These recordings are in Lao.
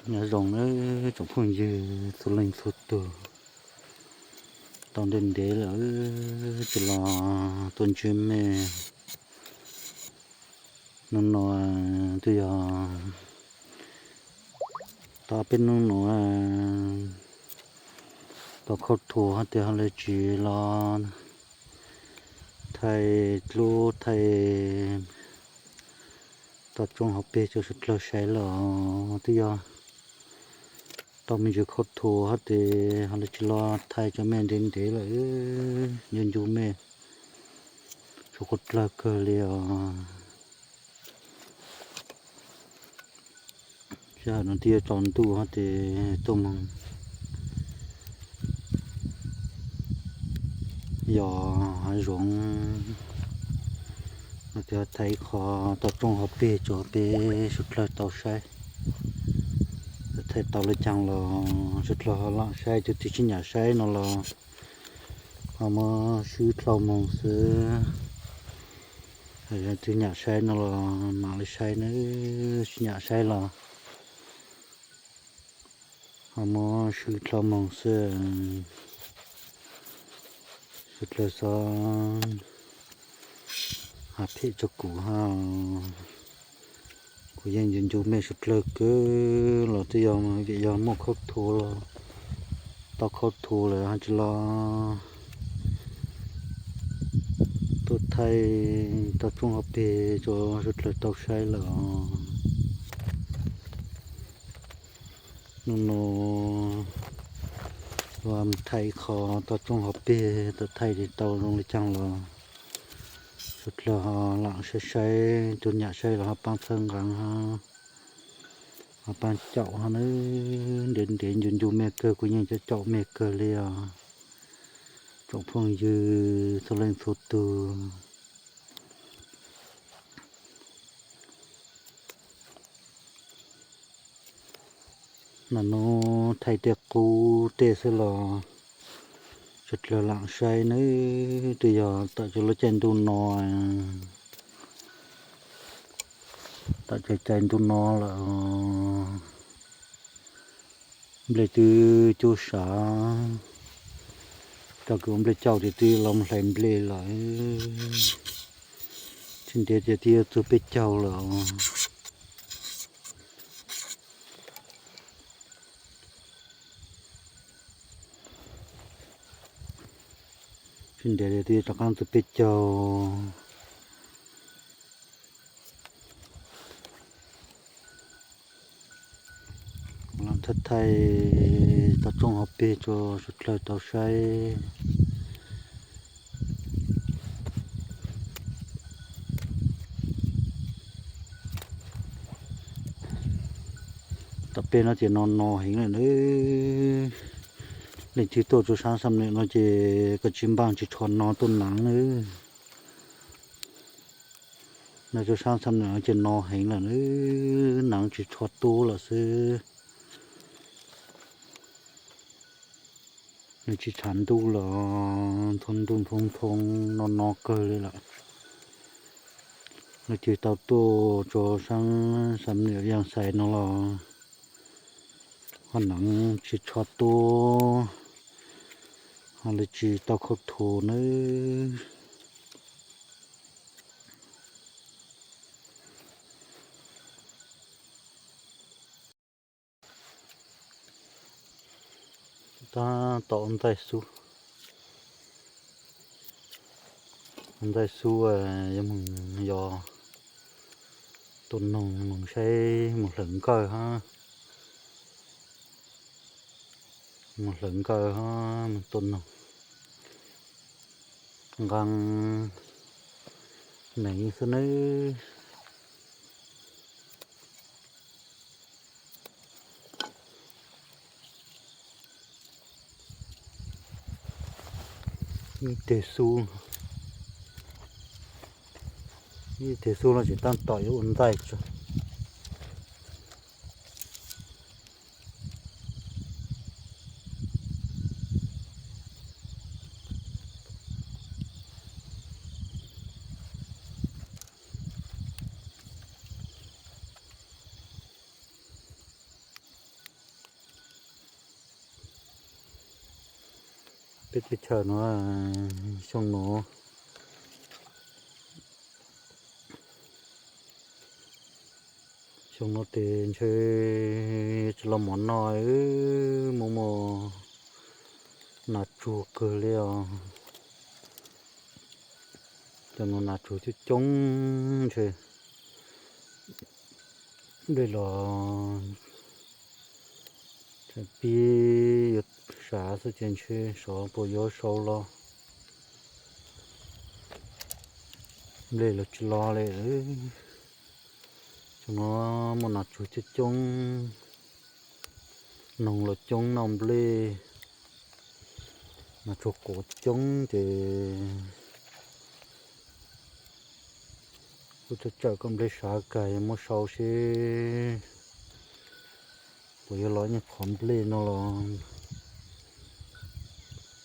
ຍາມດົງເອີ ຈົງເພິ່ງຢືນ ສຸເລັງສຸດໂຕ ຕ້ອງເດັ່ນເດລະເອີ ຈະລໍຕົ້ນຈື່ແມ່ ໜູນ້ອຍ ຕຸຢອງ ຕອນເປັນໜູນ້ອຍ ຕອນເຂົ້າໂຖ ຫາແຕ່ເຮົາເລີຍຈີລອນ ໄທລູໄທ ຕອນຈົງເຮົາເປ ຈະສຸດເລີໃຊ້ລອ ຕິຢອ ຕອນມັນຈະເຂົ້າໂຖ ຫາແຕ່ເຮົາເລີຍຈີລອນ ໄທຈະແມ່ນເດັ່ນເດລະເອີ ຍືນຢູ່ແມ່ ສະກົດລາເກີເລວ ຈາກນັ້ນທີ່ຈອນຕູ້ເຮົາເຕຕົ້ມຢໍຫາຢົງ ເຮົາເຕໄທຂໍຕໍ່ຈົງເຮົາເປ ໂຈເປ ສຸດເລີເຕົາໄຊ ໄທເຕົາລະຈັງລອ ສຸດເລີເຮົາລະໄຊ ຈຸດທີ່ຊິຫຍາໄຊນອນລອ ເຮົາມາຊື້ເຫຼົ້າມົງຊື້ ເຮົາຈະຫຍາໄຊນອນລອ ມາລະໄຊເນີ ຊິຫຍາໄຊລອ ເຮົາມາຊື້ເຫຼົ້າມົງຊື້ ສຸດເລີຊອນ ຫາເພຈະກູເຮົາ ກູຍັງຢືນຢູ່ແມ່ ສຸດເລີເກີລອ ຕິຢອມ ວຽກຢອມໝົດເຂົ້າໂຖລອ ຕອນເຂົ້າໂຖແລ້ວ ເຮົາຈະລອ ໂຕໄທ ຕອນຈົງເຮົາເປ ໂຈ ສຸດເລີເຕົາໄຊລອ ໜູໂນ ລວມໄທຂໍຕໍ່ຈົງເຮົາເປ ຕໍ່ໄທທີ່ເຕົາລົງລະຈັງລອ ສຸດເລີເຮົາລະໄຊ ຈົນຫຍາໄຊລອ ເຮົາປາງເທິງກາງເຮົາ ເຮົາປາງເຈົ້າເຮົາເນີ ເດັ່ນເດັ່ນ ຢືນຢູ່ແມ່ເກີ ກູຍັງຈະເຈົ້າແມ່ເກີເລຍ ຈົງເພິ່ງຢືນ ໂຕເລັງໂຕໂຕ ນະໂນ ໄທເຕກູເຕເສລາ ຈຸດລະຫຼັງໄຊເນີ ຕຸຢາ ຕະຈຸລະແຈນດູນອຍ ຕະໃຈໃຈດູນອຍລະ ເບລຕື້ຈູສາ ຕະກຸມເບລເຈົ້າຕິຕິລອມໄຫຼເບລຫຼາຍ ຊິນເດດຍາຕິຕູເປເຈົ້າລະ ຊິນເດດຍາຕິຕະກັງຕູເປເຈົ້າ ລະທັດໄທ ຕະຈົງເຮົາເປໂຈ ສຸດເລີເຕົາໄຊ ຕະເປນອາເຈນອນນອເຫັນເລີຍເດີ ເລນທີ່ໂຕໂຈຊ້າງສຳເນເນາະເຈ ກະຈິມບາງຈິຊອນນອໂຕໜັງເດີ ນາໂຈຊ້າງສຳເນເນາະເຈນອເຫັນລະເດີ ໜັງຈິຊອດໂຕລະເຊ ນາຈິຊານດູລະ ທົນດຸນທົງທົງນອນນອເກີເລີຍລະ ລະຈີເຕົ້າໂຕໂຈຊ້າງສຳເນວຢ່າງໃສນອລອ ຫອນໜັງຈີຊອດໂຕ ຫອນລະຈີເຕົ້າເຂົ້າໂທເນີ ຕາຕໍ່ອັນໃດຊູ ອັນໃດຊູ ເອີ ຢາມຶງຍໍ ຕົ້ນໜົງ ໝົງໃຊ້ ໝົງເຫຼີງເກີ້ຮະ ໝົງເຫຼີງເກີ້ຮະ ມັນຕົ້ນໜົງ ກາງ ໄໝສະເໜີ ມີແຕ່ຊູ ມີແຕ່ຊູ ລາວຊິຕັ້ງຕໍ່ຢູ່ອັນໃດຈ້ະ. ເປັດເປັດເຊີນວ່າ ຊ່ວງໂນ ຊ່ວງໂນເຕນເຊ ຈະລະໝອນໜ້ອຍ ເອີ ໂມໂມ ໜ້າຈູກເກີນແລ້ວ. ຈະນອນໜ້າຈູຈົງເຊ ເດ້ລອ ຈະປີ ສາສຸເຈນເຊ ສອ ໂປໂຍໂຊລອ ເລລະຈະລອເລ ເອີ ຈະນອນໝົນໜ້າຈູຈົງ ນອງລະຈົງ ນອງເບລ ມາໂຊໂກຈົງເຈ ກູຈະເຈົ້າກຳເບລສາໄກ່ມາເຊົາເຊ ປົວຍະລອຍຍັງຂອນເບລນອລອນ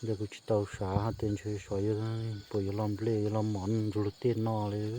ດຽວກູຈະເຕົາສາຫາເຕັນເຊຊອຍ ປົວຍະລອນເບລ ຍະລອນໝອນ ຢູໂຣເຕນນອເລີຍ.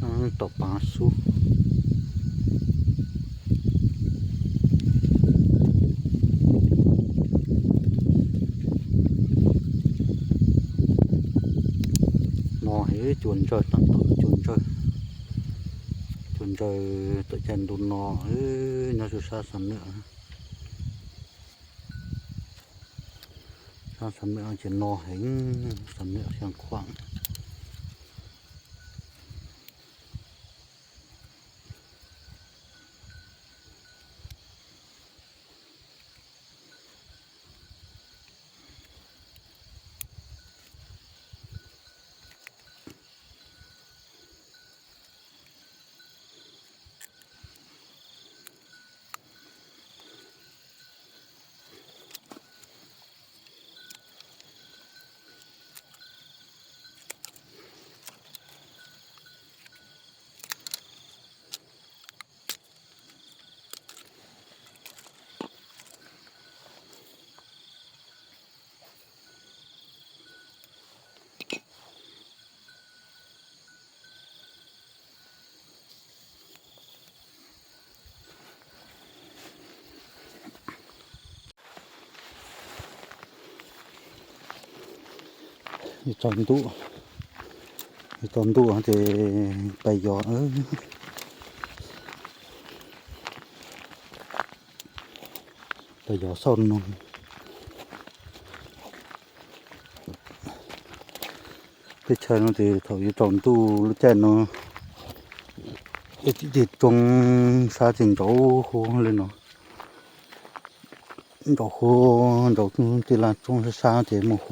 ອາ ຕໍ່ປາຊູ ນໍເຮ ຈວນເຈີ ຕັນຕໍ່ ຈວນເຈີ ຈວນເຈີ ຕະແຈນດູນນໍ ເອີ ນາສຸຊາສຳເນືອ ຊາສຳເນືອ ເຈນນໍເຫັງ ສຳເນືອ ຊຽງຂວາງ. ຢູ່ຕອນດຸ ຢູ່ຕອນດຸເຮົາຈະໄປຢໍ ເອີ ໄປຢໍເຊົາໜຶ່ງ. ເປັດເຊີນເນາະ ທີ່ເຂົາຢູ່ຕອນຕູ້ ແລະ ແຈ້ນເນາະ ເຮັດ ເຮັດຈົງຊາຈິງເຈົ້າໂຄເລີຍເນາະ ເຈົ້າໂຄ ເຈົ້າທີ່ລາດຈົງຊາ ເຈມໂຄ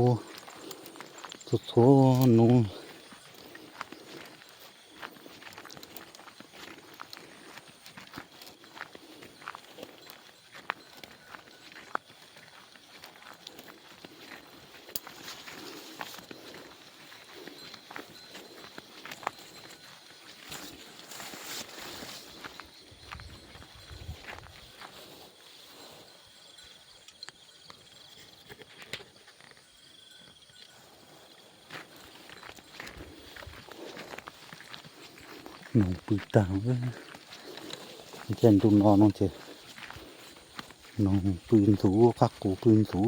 ໂທໂທ ໜູ. ໜອງປືຕາງເອີຍ ແກ່ນຕຸນອນນ້ອງເຈ ໜອງປືນສູ ຄັກກູປືນສູ.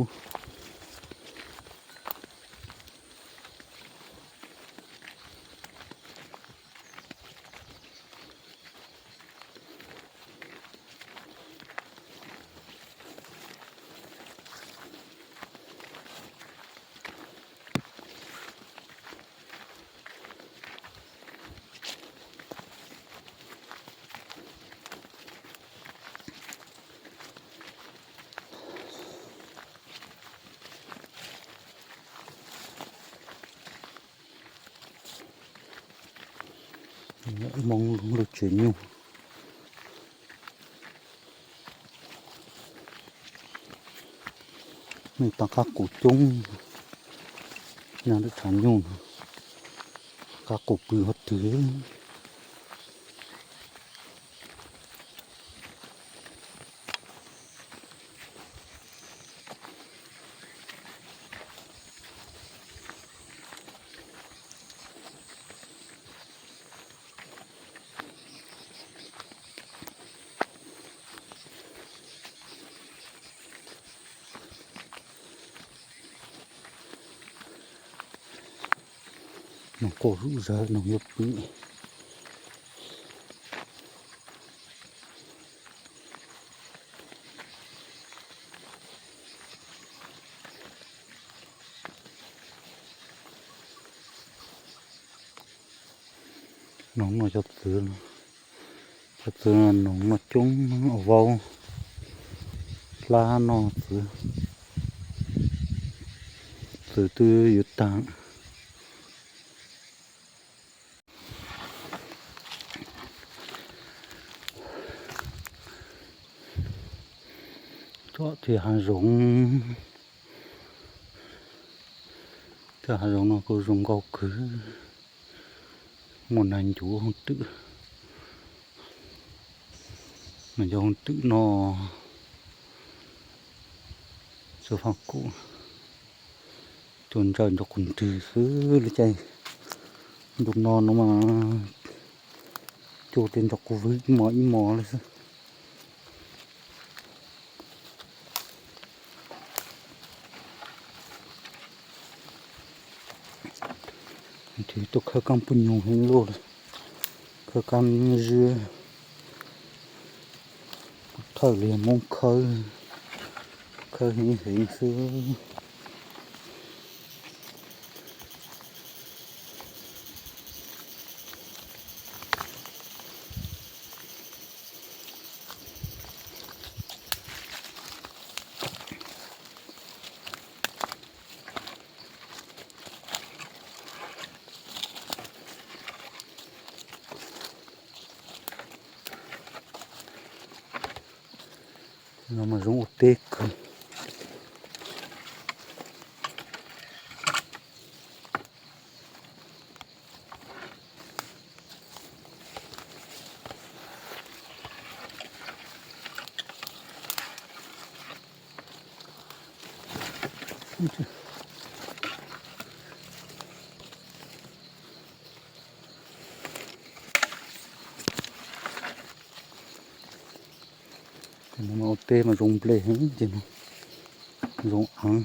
ມອງລົງເລີກເສີຍຢູ່ ເ Tăng khá củ chung, nhà nước thả nhung, khá củ pư hót thứ. Nông cô rũ rớ, nông hiệp quỹ. Nông nó cho tứ, cho tứ là nông nó chung, nó ở vâu. Lá nó tứ, tứ tư yếu tạng. Chọn thì hàng giống, thì hàng giống nó có giống gốc cứ. Một là chủ hông tự, là do hông tự nó sơ phang cũ. Chôn rau cho con trư xứ lưới chay. Đục no nó mà chôn trên cho cô với mỏ, ít mỏ lắm xứ. Thì tôi khơi cam pun nhung hên lô. Khơi cam dưa. Thở liền mông khơi. Khơi hên hên xưa. Nó mà giống ổ tê cực. Nó mà ổ tê mà giống blê hên chứ nó. Giống ắng.